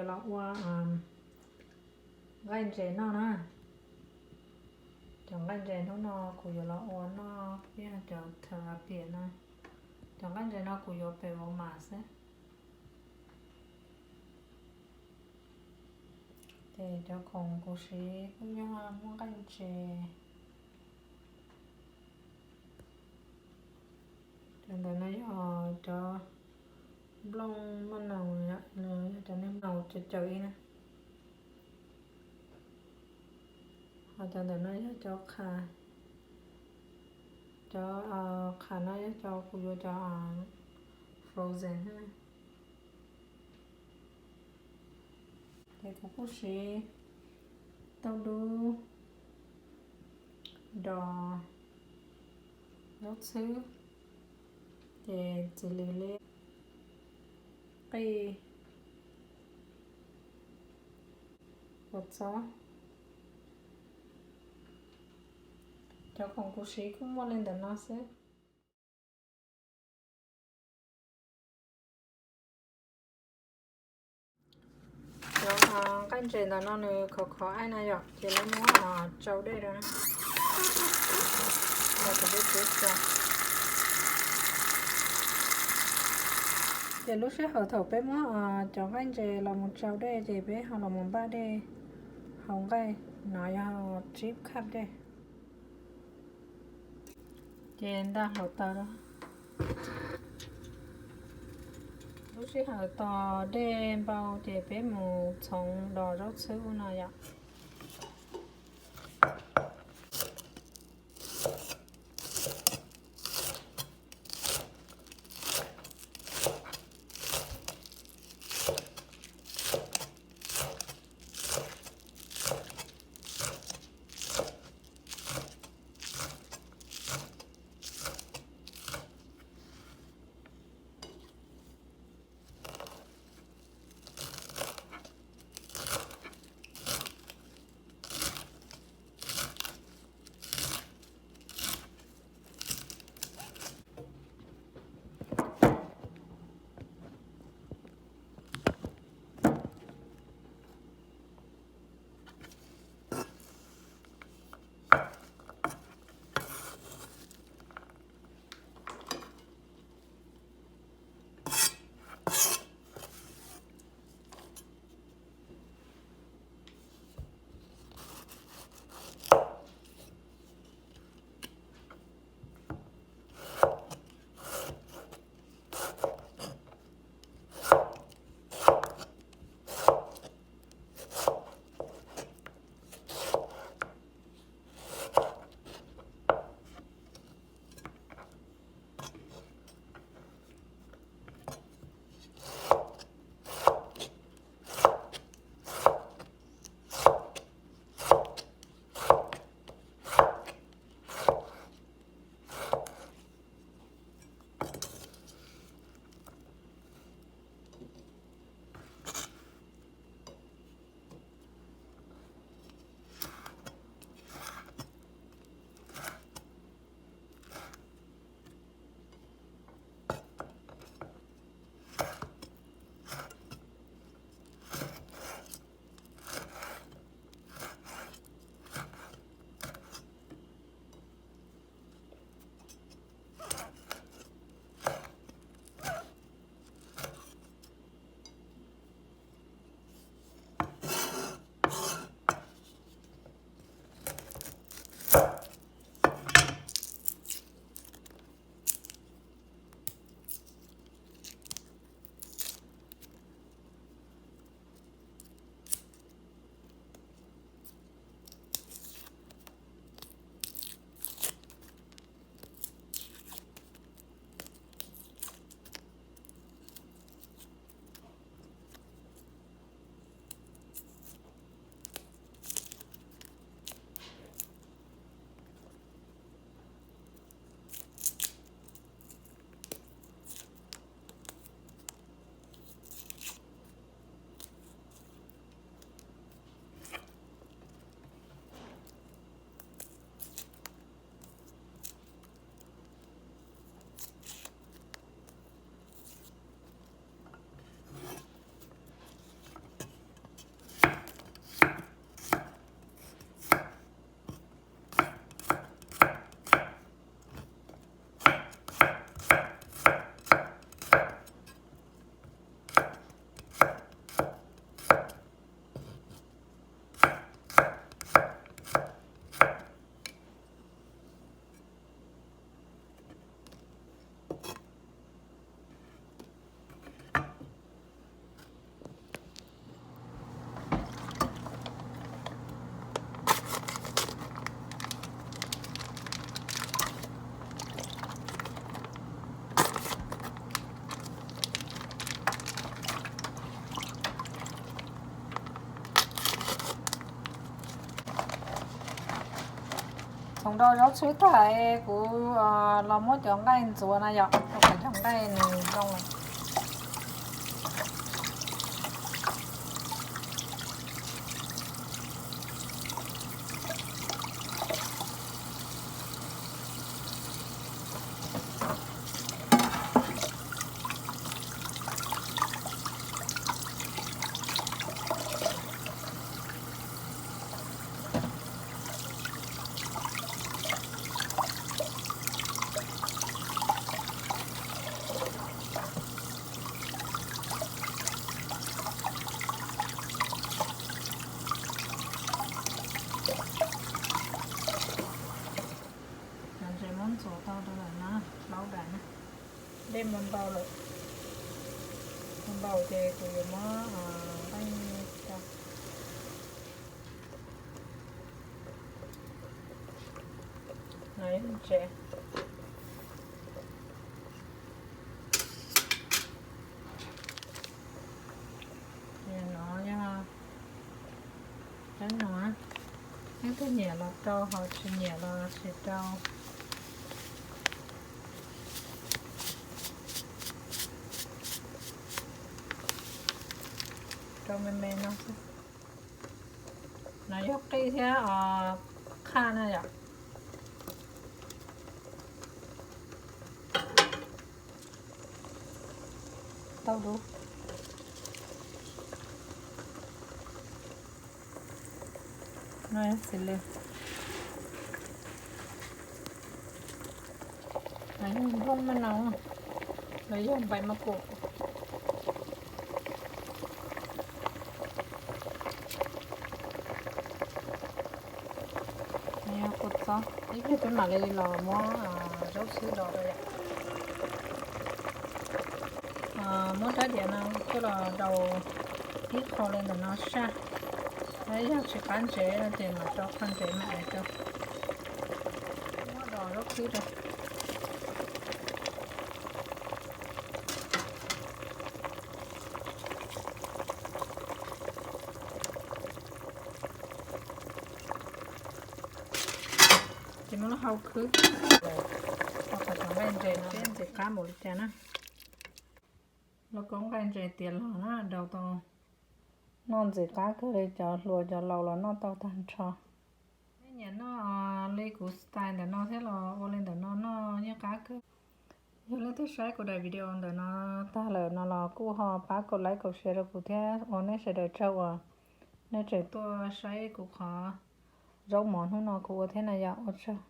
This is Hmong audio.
Los ua nqaij ntses noj na. Cov nqaij ntses hnub no kuv yuav los ua noj yog cov tilapia na. Cov nqaij ntses no kuv yuav pem Walmart xwb. Ces cov khoom kuv siv kuj yog muaj nqaij ntses. Cov ntawm no yog cov nplooj maj naus, yog cov niag maj naus caws caws ib na. Ho cov ntawm no yog cov qha, cov qha no yog cov kuv yuav cov frozen na. Ces kuv kuj siv tauj dub, dos, zaub txhwb, ces txiv lws liab, qij, kua txob. Cov khoom kuv siv kuj muaj li ntawm no xwb. Cov nqaij ntses ntawm no nws khov khov aib na yom, ces lawv muab tsau dej rau na. Ces lub sij hawm thaum peb muab cov nqaij ntses los mus tsau dej ces peb ho los mus npaj dej hau nqaij, no yog tsib cup dej. Ces nta hluav taws rau. Lub sij hawm tos dej npau ces peb mus txhoov dos zaub txhwb ub no yom. Nrau zaub txhwb tag, kuv los muab cov nqaij ntxuav na yom, cov nqaij nws zoo lawm. Cov ntses muab ntxuav tau rau lawm na, plaub daim na. Dej muab npau lawm, muab npau ces kuv yuav muab nqaij rau. No yog ntses. No yog cab no, leej twg nyiam los rau, ho tsis nyiam los tsis rau. Rau me me no xwb. No yog qij thiab qhaj na yom. Tau dub. No yog xis lws. No yog nplooj maj no, los yog npaim maj kum. No yog kua txob. Ib pliag peb mam li los muab zaub txhwb do rau yom. Muab rab diav no coj los daus ib qho li ntawm no saj. Yog tsis qab ntsev no ces mam rau qhov ntsev mam ev rau. Muab do zaub txhwb rau. Ces muab lub hau khwb, qhov cov nqaij ntses no peb ntxim qab npaum li cas na. Lub kaub nqaij ntses tiav los na, daus tau noj ntxim qab kawg li, cov hluas cov laus los noj tau tag nrho. Nej nyiam noj li kuv style ntawm no thiab los ua li ntawm no noj yeej qab kawg. Yog leej twg saib kuv daim video ntawm no tag lawm no los kuj ho pab kaum like kaum share rau kuv thiab, ua nej sawv daws tsaug uas nej tseem tuaj saib kuv qhov zaub mov hnub no kuv ua thiab na yom, ua tsaug.